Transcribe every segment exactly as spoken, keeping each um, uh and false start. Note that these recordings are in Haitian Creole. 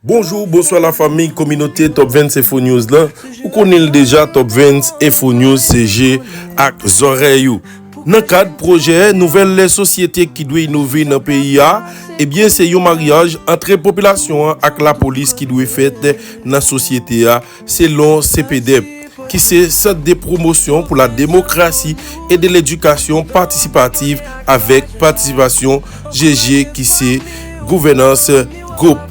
Bonjou, bonswa lafanmi, kominote Top Vens Info News la. Ou konnen l deja, Top Vens Info News se je ak zòrèy ou. Nan kad pwojè nouvèl sosyete ki dwe inove nan peyi a, ebyen se yon maryaj ant popilasyon an ak lapolis ki dwe fèt nan sosyete a, selon C P D E P, ki se Sant de Pwomosyon pou la Demokrasi e de Ledikasyon Patisipativ, avèk patisipasyon G G, ki se Gouvènans Gwoup.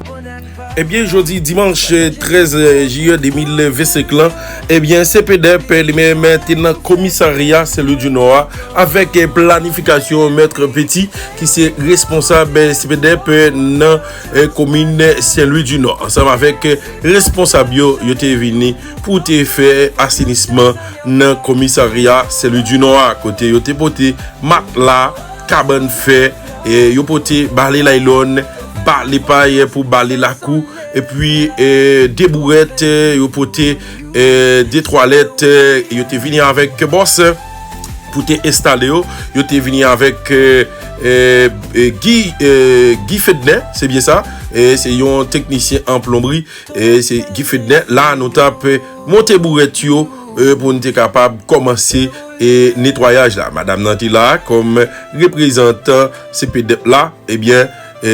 Ebyen, jodi dimanch trèz jiyè de mil vennsenk lan, ebyen, C P D E P li menm te nan komisarya Sen Lwi di Nò a, avèk planifikasyon Mèt Peti, ki se responsab C P D E P nan komin Sen Lwi di Nò, ansanm avèk responsab yo, yo te vini pou te fè asenisman nan komisarya Sen Lwi di Nò a, kote yo te pote matla, kabann fè, e yo pote bale laylòn, bale pay pou bale lakou, epi e, de bourèt, e yo pote e, de twalèt, e yo te vini avèk bòs pou te enstale yo. Yo te vini avèk e, e, e, Guy, e, Guy Fedner, se byen sa. E, se yon teknisyen an plonbri. E, se Guy Fedner. La, nou t ap monte bourèt yo e, pou n te kapab kòmanse e, netwayaj la. Madanm nan te la kòm reprezantan C P D E P la. Ebyen, e,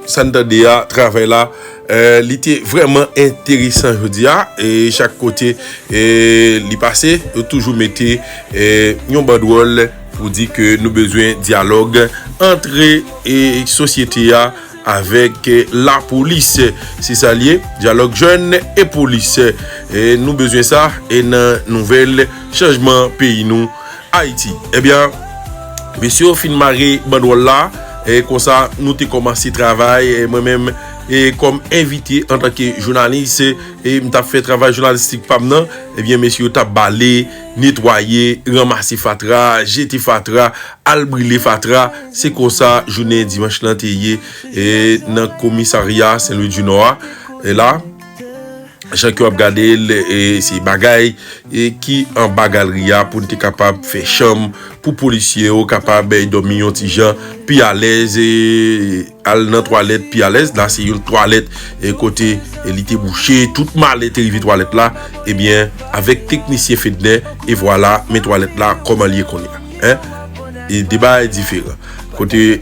sa n tande a, travay la, e, li te vrèman enteresan jodi a. E chak kote e, li pase, yo toujou mete e, yon bandwòl pou di ke nou bezwen dyalòg ant e, sosyete a avèk e, lapolis. Se sa l ye, dyalòg jèn e polis. E nou bezwen sa e nan nouvèl chanjman peyi nou, Ayiti. Ebyen, mesye yo fin mare bandwòl la, e konsa nou te kòmanse travay, e mwen menm, e kòm envite antanke jounalis, e m t ap fè travay jounalistik pa m nan, ebyen, mesye yo t ap bale, netwaye, ranmase fatra, jete fatra, al brile fatra. Se konsa jounen dimanch lan te ye, e nan komisarya Sen Lwi di Nò a. E la, jan ke w ap gade l, e se bagay e ki anba galri a pou n te kapab fè chanm pou polisye yo kapab e, dòmi yon ti jan pi alèz, e al nan twalèt pi alèz. La, se yon twalèt e, kote e, li te bouche, tout malè te rive twalèt la. Ebyen, avèk teknisyen Fedner, e vwala, men twalèt la kòman l ye kounye a. Hein? E de bagay diferan. Kote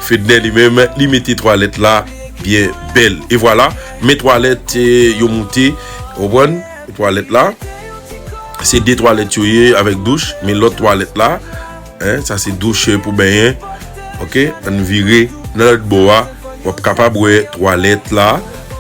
Fedner li menm, li mete twalèt la byen bèl. E vwala, men twalèt e, yo moute, ou konprann? Twalèt la, se de twalèt yo ye avèk douch, men lòt twalèt la, hein, sa se douch pou benyen. Oke, ann vire nan lòt bò a, w ap kapab wè twalèt la,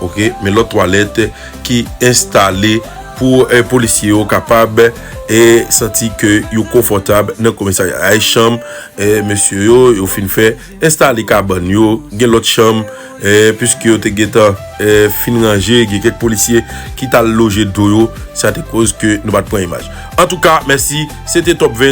oke, men lòt twalèt ki enstale pou e, polisye yo kapab e, santi ke yo konfòtab nan komisarya. Ay chanm e, mesye yo, yo fin fè enstale kabann yo, gen lòt chanm, e, piske yo te gentan e, fin ranje, gen kèk polisye ki t al loje do yo, sa te koz ke nou pa t pran imaj. Antouka, mèsi, se te Top Vens.